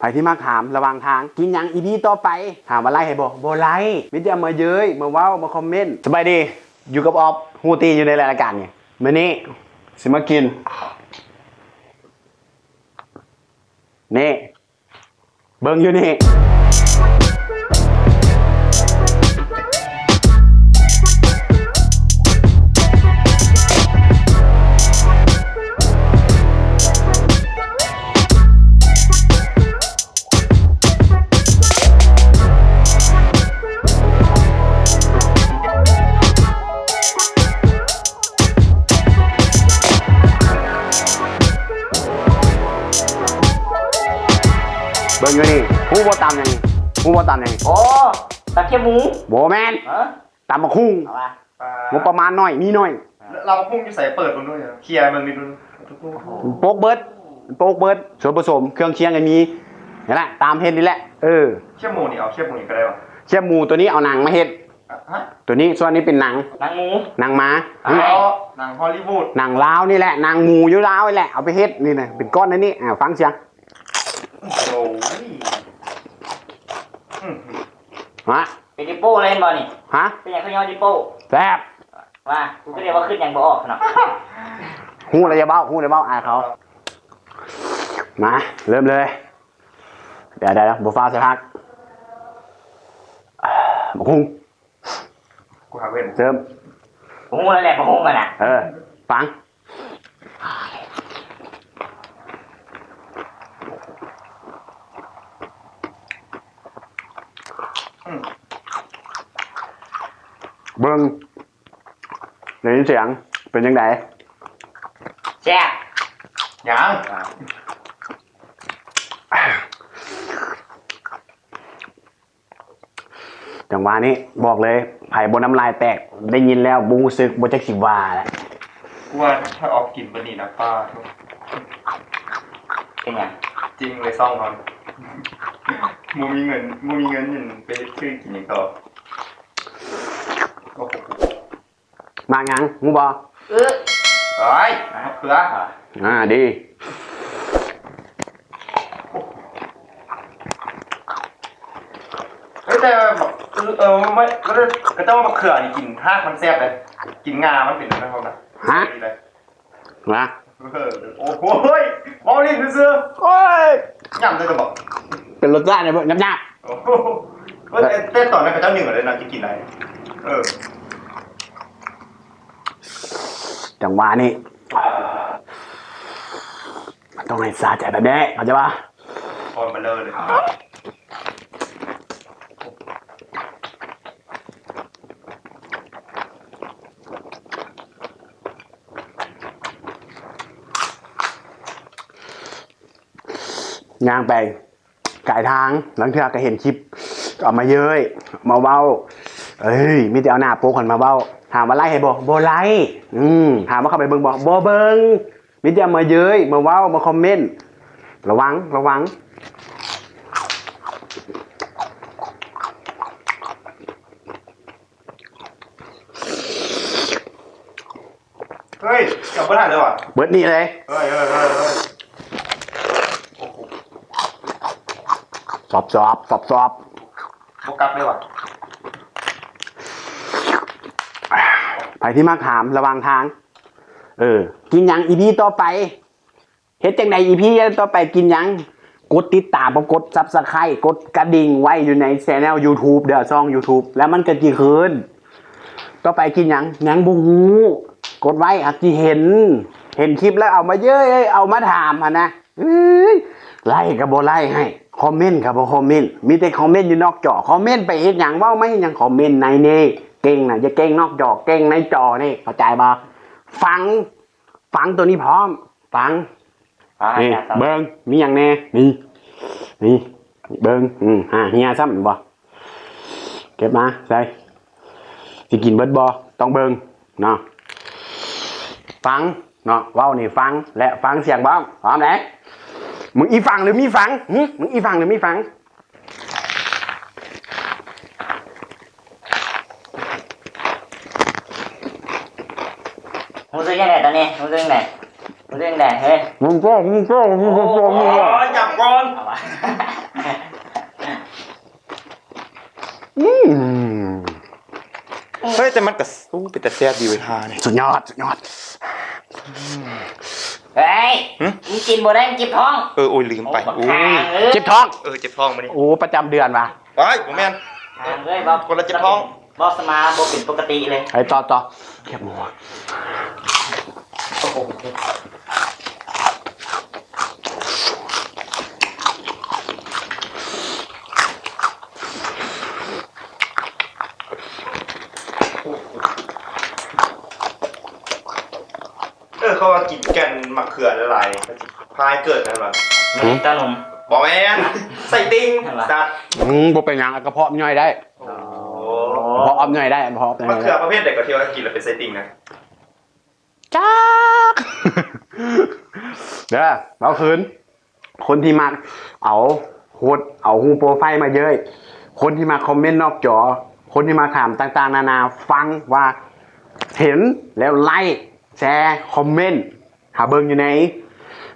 ຜທີ່ມັກຖາມລະຫວ່າງທາງ ກິນຫຍັງ ອີພີຕໍ່ໄປ? ຖາມວ່າໄລ່ໃຫ້ບໍ່? ບໍ່ໄລ່ ມີແຕ່ມາເຍີ້ຍ ມາເວົ້າ ມາຄອມເມັນ. ສະບາຍດີ ຢູ່ກັບອອບ ຮູ້ຕີຢູ່ໃນລາຍການນີ້. ມື້ນີ້ຊິມາກິນ ນີ້ ເບິ່ງຢູ່ນີ້. ເບິ່ງຢູ່ນີ້ ຮູ້ບໍ່ຕຳຫຍັງ? ຮູ້ບໍ່ຕຳຫຍັງ? ໂອ້ ຕຳແຄບໝູ. ບໍ່ແມ່ນ ຮະ? ຕຳບັກຫຸ່ງ. ເອົາວະ ງົບປະມານໜ້ອຍ ມີໜ້ອຍ. ລຳບັກຫຸ່ງຢູ່ໃສ? ເປີດເບິ່ງດູ ເຄຍເບິ່ງດິດູ. ໂປກເບິດ ໂປກເບິດ ສ່ວນປະສົມເຄື່ອງຄຽງກໍມີ. ນີ້ແຫຼະ ຕາມເຮັດນີ້ແຫຼະ. ເອີ ແຄບໝູນີ້ ເອົາແຄບໝູນີ້ກໍໄດ້ວະ. ແຄບໝູຕົວນີ້ເອົາໜັງມາເຮັດ. ອະ ຮະ? ຕົວນີ້ ສ່ວນນີ້ເປັນໜັງ ໜັງໝູ ໜັງໝາ. ເອົາ ໜັງຮອລລີວູດ ໜັງລາວນີ້ແຫຼະ ໜັງໝູຢູ່ລາວນີ້ແຫຼະ ເອົາໄປເຮັດນີ້ນະ ເປັນກ້ອນໃນນີ້. ອ່າ ຟັງສຽງ. ໂອ້ຍ ອືມ ຮະ? ເປັນຈີໂປ້ເລີຍແມ່ນບໍ່ນີ້? ຮະ? ເປັນຫຍັງຄືເອີ້ນຈີໂປ້? ແຊບ. ວ່າ ກູກໍເລີຍວ່າຄິດຫຍັງບໍ່ອອກເນາະ. ຮູ້ແລ້ວຢ່າເວົ້າ ຮູ້ແລ້ວເວົ້າ ອາຍເຂົາ. ມາ ເລີ່ມເລີຍ. ດຽວໆ ບໍ່ຟ້າວໃສ່ຜັກ ບັກຫຸ່ງ. ກູຫາເວັນ ເລີ່ມ. ບໍ່ຮູ້ແລ້ວແຫຼະ ບໍ່ຮູ້ຫັ້ນນະ. ເອີ ຟັງ. ອືມ ເບິ່ງ ໄດ້ຍິນສຽງ ເປັນຈັ່ງໃດ? ແຊບ. ຫຍັງ? ຈັງຫວະນີ້ບອກເລີຍ ໃຜບໍ່ນ້ຳລາຍແຕກ ໄດ້ຍິນແລ້ວບໍ່ຮູ້ສຶກ ບໍ່ຈັກຊິວ່າແຫຼະ. ກູວ່າຖ້າອອກກິນປານນີ້ນະ ປ້າໂທ້ ເປັນຫຍັງ? ຈິງເລີຍ ຊ່ອງເຮົາບໍ່ມີເງິນ ບໍ່ມີເງິນຫຍັງໄປຊື້ກິນຫຍັງຕໍ່. ໂອ້ໂຫ ໝາກຫຍັງຮູ້ບໍ່? ເອີ ໂອ້ຍ ໝາກເຂືອ. ອ່າ ດີ. ເອີ ແຕ່ໝາກ ເອີ ເອີ ມັນ ເຂົາເຈົ້າວ່າໝາກເຂືອນີ້ກິນຮາກມັນແຊບເດ້ ກິນງ່າມັນເປັນແນວນັ້ນນະ. ຮະ? ນະ ເອີ ໂອ້ໂຫ ເວົ້າຫຼິ້ນຊື່ໆ. ໂອ້ຍ ຫຍ້ຳໄດ້ບໍ່? ເປັນລົດຊາດແນວຫຍາບໆ. ໂອ້ໂຫ ແຕ່ ແຕ່ຕອນນັ້ນເຂົາເຈົ້າໜຶ້ງເອົາເດ້ເນາະ ຈະກິນໄດ້. ເອີ ຈັງຫວະນີ້ ມັນຕ້ອງໃຫ້ສະໃຈແບບນີ້ ເຂົ້າໃຈບໍ່? ຄອນເບາເລີເລີຍ. ຍ່າງໄປກາຍທາງ ລາງເທື່ອກໍເຫັນຄລິບ ເອົາມາເຍີ້ຍ ເອົາມາເວົ້າ ເອີຍ ມີແຕ່ເອົາໜ້າປົກຫັ້ນມາເວົ້າ. ຖາມວ່າໄລ່ໃຫ້ບໍ່? ບໍ່ໄລ່. ອືມ ຖາມວ່າເຂົ້າໄປເບິ່ງບໍ່? ບໍ່ເບິ່ງ. ມີແຕ່ມາເຍີ້ຍ ມາເວົ້າ ມາຄອມເມັນ. ລະວັງ ລະວັງ. ເຮີ້ຍ ຈັບບໍ່ໄດ້ເລີຍຫວາ? ເບິດນີ້ເລີຍ. ເຮີ້ຍ ເຮີ້ຍ ເຮີ້ຍ ເຮີ້ຍ. ໂອ້ໂຫ ສອບ ສອບ ສອບ ສອບ. ບໍ່ກັບເລີຍຫວາ? ໃຜທີ່ມັກຖາມລະຫວ່າງທາງ ເອີ ກິນຫຍັງ ອີພີຕໍ່ໄປ? ເຮັດຈັ່ງໃດ ອີພີຕໍ່ໄປກິນຫຍັງ? ກົດຕິດຕາມ ກົດຊັບສະໄຄຣບ໌ ກົດກະດິ່ງໄວ້ຢູ່ໃນແຊນແນວຢູທູບເດີ ຊ່ອງຢູທູບ ແລ້ວມັນກໍຊິຂຶ້ນ. ຕໍ່ໄປກິນຫຍັງ? ຍັງບໍ່ຮູ້. ກົດໄວ້ຫາກຊິເຫັນ ເຫັນຄລິບແລ້ວເອົາມາເຍີ້ຍ ເອົາມາຖາມຫັ້ນນະ. ເອີຍ ໄລ້ກໍບໍ່ໄລ້ໃຫ້ ຄອມເມັນກໍບໍ່ຄອມເມັນ ມີແຕ່ຄອມເມັນຢູ່ນອກຈໍ. ຄອມເມັນໄປເຮັດຫຍັງ? ເວົ້າມາເຮັດຫຍັງ? ຄອມເມັນໃນນີ້ເກັ່ງນະ ຢ່າເກັ່ງນອກຈໍ ເກັ່ງໃນຈໍນີ້ ເຂົ້າໃຈບໍ່? ຟັງ ຟັງໂຕນີ້ພ້ອມ ຟັງ. ອ່າ ນີ້ ເບິ່ງ ມີຫຍັງແດ່? ນີ້ ນີ້ ເບິ່ງ ອືມ ຫາເຮຍຊ້ຳບໍ່? ເກັບມາໃສ່ ຊິກິນເບິດບໍ່? ຕ້ອງເບິ່ງເນາະ. ຟັງເນາະ ເວົ້ານີ້ຟັງ ແລະ ຟັງສຽງພ້ອມ. ພ້ອມເດ້. ມຶງອີຝັ່ງຫຼືມີຝັງ? ຫຶ? ມຶງອີຝັ່ງຫຼືມີຝັງ? ຮູ້ສຶກຈັ່ງໃດຕອນນີ້? ຮູ້ສຶກຈັ່ງໃດ? ຮູ້ສຶກຈັ່ງໃດ? ເຮີ້ຍ ຮູ້ສຶກ ຮູ້ສຶກ ຮູ້ສຶກ. ໂອ້ຍ ຈັບກ່ອນ. ເອົາວະ. ແຕ່ມັນກໍ ໂອ້ ເປັນຕາແຊບດີເວີຍທ່ານີ້ ສຸດຍອດ ສຸດຍອດ. ເຮີ້ຍ ຫຶ? ມຶງກິນບໍ່ໄດ້ ມັນເຈັບທ້ອງ. ເອີ ໂອ້ຍ ລືມໄປ. ໂອ້ ໂອ້ຍ ບັກຫ່າເອີຍ ເຈັບທ້ອງ. ເອີ ເຈັບທ້ອງມື້ນີ້. ໂອ້ ປະຈຳເດືອນຫວາ? ເອີຍ ບໍ່ແມ່ນ ຫ່າງເອີຍ ເວົ້າ ຄົນລະເຈັບທ້ອງ. ເວົ້າສະມາບໍ່ເປັນປົກກະຕິເລີຍ. ໄປຕໍ່ ຕໍ່ ແຄບໝູ. ໂອ້ໂຫ ເອີ ເຂົາວ່າກິນແກ່ນໝາກເຂືອຫຼາຍໆ ມັນຊິພາໃຫ້ເກີດນັ້ນວ່າ ຫື? ເຕົ້ານົມ. ບໍ່ແມ່ນ ໄສ້ຕິ່ງ ນັ້ນຫວາ? ສັດ. ອືມ ບໍ່ເປັນຫຍັງ ກະເພາະມັນຍ່ອຍໄດ້. ອໍ ກະເພາະມັນຍ່ອຍໄດ້ ກະເພາະມັນຍ່ອຍໄດ້. ໝາກເຂືອປະເພດໃດກໍທີ່ວ່າກິນແລ້ວເປັນໄສ້ຕິ່ງນະ? ຈັກ ເດີ ເວົ້າຄືນ ຄົນທີ່ມັກເອົາໂຄດ ເອົາຮູບໂປຣໄຟມາເຍີ້ຍ ຄົນທີ່ມັກຄອມເມັນນອກຈໍ ຄົນທີ່ມັກຖາມຕ່າງໆນານາ ຟັງວ່າເຫັນແລ້ວໄລຄ໌ ແຊ ຄອມເມັນ ຫາເບິ່ງຢູ່ໃນ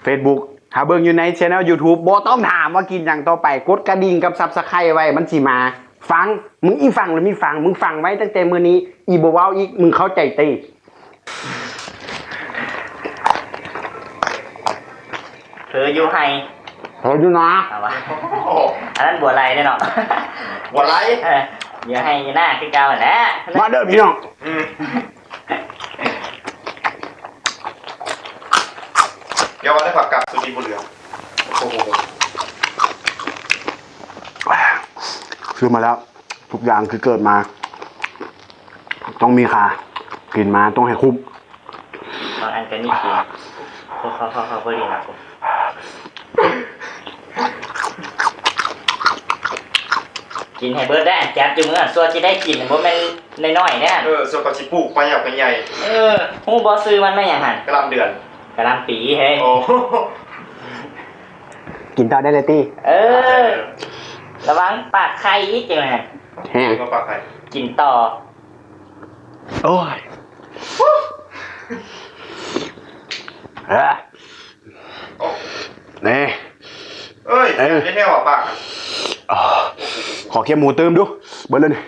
ເຟສບຸກ ຫາເບິ່ງຢູ່ໃນແຊນແນວຢູທູບ ບໍ່ຕ້ອງຖາມວ່າກິນຫຍັງຕໍ່ໄປ ກົດກະດິ່ງກັບຊັບສະໄຄໄວ້ ມັນຊິມາ. ຟັງ ມຶງອີ່ຟັງຫຼືມີຟັງ ມຶງຟັງໄວ້ຕັ້ງແຕ່ມື້ນີ້ ອີ່ບໍ່ເວົ້າອີກ ມຶງເຂົ້າໃຈຕິ? ເຜີຢູ່ໄຮ່ ເຜີຢູ່ນາ ເອົາວະ ອັນນັ້ນບົວໄລເດ້ເນາະ ບົວໄລ ເອີ ຢູ່ໄຮ່ຢູ່ນາຄືເກົ່າຫັ້ນແຫຼະ. ມາເດີພີ່ນ້ອງ ອືມ ຢ່າວ່າແຕ່ຜັກກັບ ສຸກິນບໍ່ເຫຼືອ. ໂອ້ໂຫ ຊື້ມາແລ້ວ ທຸກຢ່າງທີ່ເກີດມາຕ້ອງມີຄ່າ ກິນມາຕ້ອງໃຫ້ຄຸ້ມ. ບາງອັນກໍນີ້ກິນ ພວກເຂົາ ເຂົາ ເຂົາບໍ່ຫຼິ້ນນະ ກິນໃຫ້ເບິດໄດ້ ອັນຈັບຢູ່ມື້ ສ່ວນຊິໄດ້ກິນບໍ່ແມ່ນນ້ອຍໆເດ້. ເອີ ສ່ວນເຂົາຊິປູກໄປຍາວໄປໃຫຍ່. ເອີ ຮູ້ບໍ່ຊື່ມັນແມ່ນຫຍັງຫັ້ນ? ກະຫຼ່ຳເດືອນ ກະຫຼ່ຳປີເຮີ້ຍ. ໂອ້ ກິນຕໍ່ໄດ້ເລີຍຕິ? ເອີ ລະວັງປາກໄຂ່ອີກຈັ່ງນັ້ນ ແຮງ ປາກໄຂ່ ກິນຕໍ່. ໂອ້ຍ ເອີ ໂອ້ ນີ້ ເອີຍ ເອີຍ ເຮັດແນວວ່າປາກ ອໍ ຂໍຄຽບໝູຕື່ມດູ ເບິດແລ້ວນີ້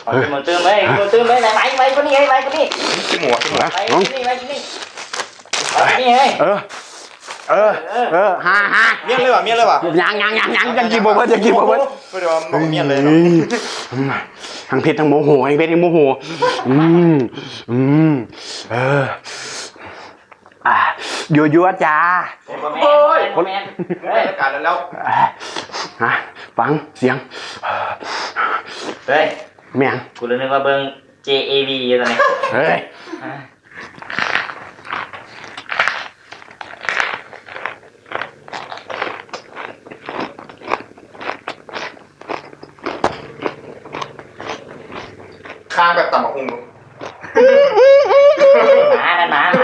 ຂໍຄຽບໝູຕື່ມເອີຍ ໝູຕື່ມເອີຍ ໄວ ໄວ ໄວກວ່ານີ້ເອີຍ ໄວກວ່ານີ້ ຄຽບໝູ ຄຽບໝູ ໄວກວ່ານີ້ ໄວກວ່ານີ້ ໄວກວ່ານີ້ເອີຍ ເອີ ເອີ ເອີ ຫາ ຫາ ໝຽນເລີຍຫວາ ໝຽນເລີຍຫວາ ຍັງ ຍັງ ຍັງ ຍັງ ຍັງກິນບໍ່ເບິດ ຍັງກິນບໍ່ເບິດ ບໍ່ໄດ້ວ່າໝຽນເລີຍເນາະ ທັງເຜັດທັງໂມໂຫ ທັງເຜັດທັງໂມໂຫ ອືມ ອືມ ເອີ ອ່າ ຍົວໆ ຈ້າ ໂອ້ຍ ບໍ່ແມ່ນ ບໍ່ແມ່ນ ເຮີ້ຍ ລາຍການແລ້ວ ອ່າ ຟັງສຽງ ເຮີ້ຍ ແມ່ນຫຍັງ? ກູລະນຶກວ່າເບິ່ງ ເຈ ເອ ວີ ຢູ່ຕອນນີ້ ເຮີ້ຍ ອ່າ ຂ້າງແບບຕຳບັກຫຸ່ງ ໝານັ້ນ ໝາ ໝາ ໂ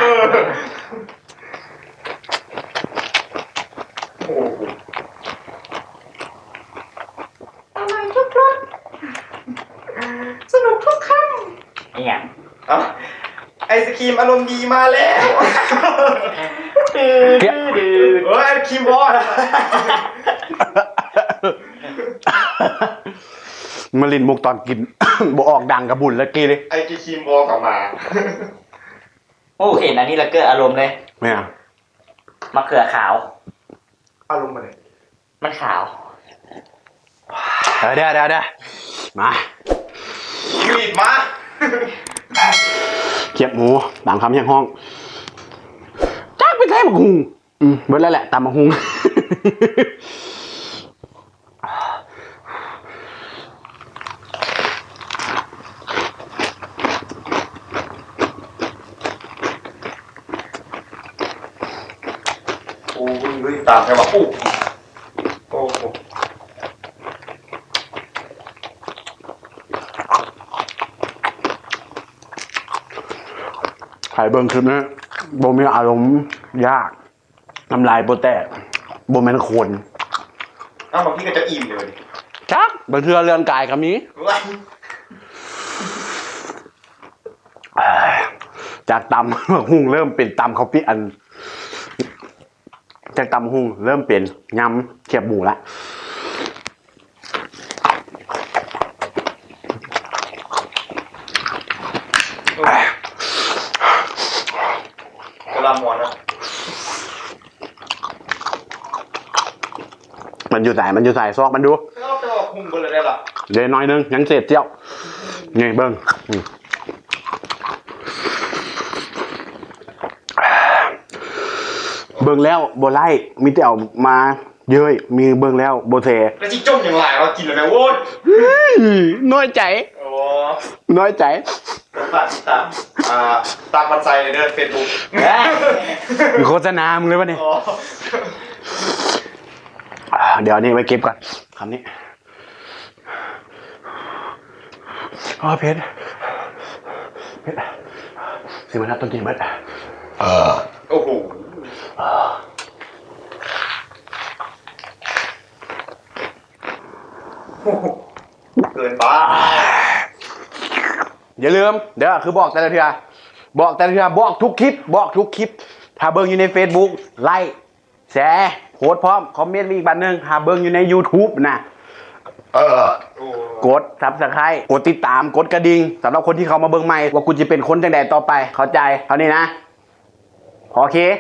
ອ້ໂຫ ອະໄລທຸກໆ ສະໜຸກທຸກຄຳ ອີ່ຫຍັງ? ເອົ້າ ໄອສະຄຣີມອາລົມດີມາແລ້ວ ໂອ້ຍ ໄອສະຄຣີມບອດ ມາຫຼິ້ນມຸກຕອນກິນ ບໍ່ອອກດັງກະບຸນແລ້ວກີ້ນີ້ ໄອສະຄຣີມບອດກະມາ. ໂອ້ ເຫັນອັນນີ້ລະເກີດອາລົມເລີຍ ແມ່ນຫຍັງ? ມະເຂືອຂາວ ອາລົມມັນ ມັນຂາວ ເດີ ເດີ ເດີ ເດີ ມາ ບີບມາ ຄຽບໝູ ບາງຄຳຮຽກຮ້ອງ ຈັກໄປໃສບັກຫຸ່ງ ອືມ ເບິດແລ້ວແຫຼະ ຕຳບັກຫຸ່ງ. ໂອ້ຍ ເຮີ້ຍ ຕາມແທ້ວ່າ ໂອ້ ໂອ້ໂຫ ໃຜເບິ່ງຄລິບນີ້ບໍ່ມີອາລົມ ຢາກ ນ້ຳລາຍບໍ່ແຕກ ບໍ່ແມ່ນຄົນ. ເອົ້າ ບາງທີກໍຈະອີ່ມເລີຍ ຈັກ ບາງເທື່ອເລື່ອງກາຍກໍມີ. ວ້າຍ ຈາກຕຳຫຸ່ງເລີ່ມເປັນຕຳເຂົ້າປີ ອັນ ຈາກຕຳຫຸ່ງເລີ່ມເປັນຍຳຄຽບໝູລະ. ມັນຢູ່ໃສ? ມັນຢູ່ໃສ? ຊອກມັນດູ. ເອົາ ແຕ່ວ່າຄຸມເບິດແລ້ວເດ້ລະ. ເດ ໜ້ອຍໜຶ່ງ ຍັງເສດຈຽວ. ນີ້ເບິ່ງ ອືມ ເບິ່ງແລ້ວບໍ່ໄລ້ ມີແຕ່ເອົາມາເຍີ້ຍ ມີເບິ່ງແລ້ວບໍ່ແຊ. ແລ້ວຊິຈົ່ມຫຍັງຫຼາຍວະ ກິນແລ້ວແມ່. ໂອ້ຍ ນ້ອຍໃຈ. ອໍ ນ້ອຍໃຈ. ຝາກຕິດຕາມ ອ່າ ຕາມວັນໄຊເດີ ເຟສບຸກ. ໂຄສະນາມຶງເລີຍວະນີ້. ອໍ ອ່າ ດຽວອັນນີ້ໄວ້ເກັບກ່ອນ ຄຳນີ້. ອໍ ເຜັດ ເຜັດ ຊິມານັບຕ້ອງກິນໃຫ້ເບິດ. ເອີ ໂອ້ໂຫ ເກີນໄປ. ຢ່າລືມເດີ ຄືບອກແຕ່ລະເທື່ອ ບອກແຕ່ລະເທື່ອ ບອກທຸກຄລິບ ບອກທຸກຄລິບ. ຖ້າເບິ່ງຢູ່ໃນເຟສບຸກ ໄລ້ ແຊ ໂພສພ້ອມ ຄອມເມັນໄວ້ອີກບາດໜຶ່ງ. ຖ້າເບິ່ງຢູ່ໃນຢູທູບນະ ເອີ ໂອ້ ກົດຊັບສະໄຄຣບ໌ ກົດຕິດຕາມ ກົດກະດິ່ງ ສຳລັບຄົນທີ່ເຂົ້າມາເບິ່ງໃໝ່ ວ່າກູຈະເປັນຄົນຈັ່ງໃດຕໍ່ໄປ. ເຂົ້າໃຈເທົ່ານີ້ນະ. ໂອເຄ